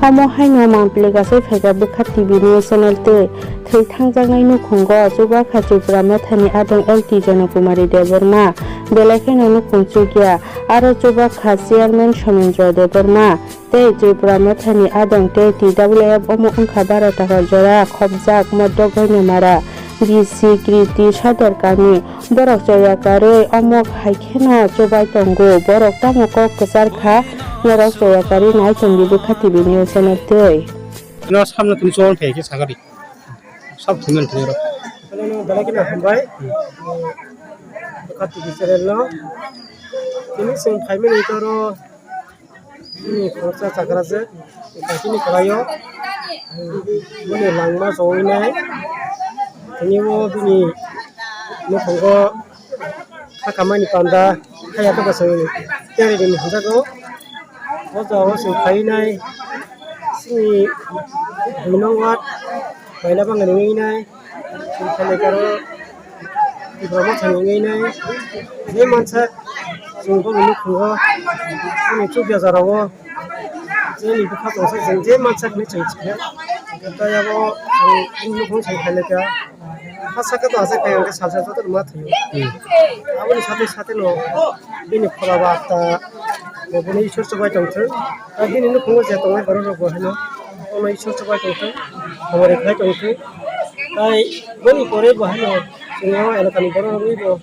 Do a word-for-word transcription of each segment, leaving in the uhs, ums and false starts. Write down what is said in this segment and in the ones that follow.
Omo haino mangpili gasai phaikha Bwkha T V news channel twi. Thwi thangjaknai nukhungo chubakha Tripura Mothani adong L T Janakumari Debbarma, belai kheno nukhung chukya, aro chubakha chairman Somendra Debbarma tei Tripura Mothani adong tei T W F omo wngkha baro takar jora khopjak Modok Goinamara, B C Kriti Sodor Kami. Borok choya karwi omo hai kheno chubai tongo. Borok tamo kok kwchar kha, norok choya karwi nai tongdi Bwkha T V news channel twi. No samno tini chon phe khe sagadi. Sab thumel thumel. Ano belai kheno hambai. Bwkha T V channel no. Tini chwng phaimani toro bini khoroksa chakrajak, kaisa ni kwlaio bini langma chowinai. Tini o bini nukhungo kha kamani panda haya to bwswng tereni hinjago. O jaga o chwng phainai chini dui nong ward Mailabang ni winai. Chini khailai karo Tripura Mothani wngwi nai. Je mansa chwng boni nukhungo, bini chukya jora o, je ni bwkha tongsa chwng je mansa hinwi chwng sikha. Tei abo chwng bini nukhung chwng khailai kha. Ha saka to asai kha hwnkhe salsa joto ma thwiyo. Hmm. Aboni sate sate no bini phola ba ta bini Isor chubai tongthwng. Tei bini nukhungo je tongnai borok rok bo haino bono Isor chubai tongthwng, hamari khlai tongthwng. Tei boni pore bo haino chwng o elakani borok rokni bo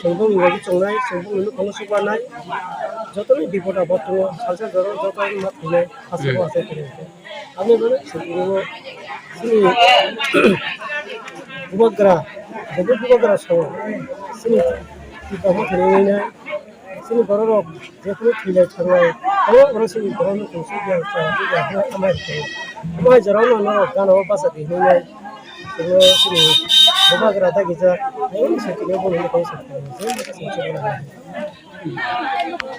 chwng bongni bagwi chongnai, chwng bongni nukhungo chubanai. Jotoni bipod apod tongo, salsa jora joto ma thwinai, aswk aswk thwinai. Aboni bagwi chwng tini bubagra, joto bubagra sao chini Tripura Mothani wngwi nai. Chini borok rok jephuru thwilai thanglai, abo borok chini borok no tongsi biya cha, biya hwnwi amai rwkhe. Abo hai jorao no norok gana o bacha di hwnwi nai. Tini chini bubagra dagi jak, ayang se tini bo hwnwi kok sa thanglai.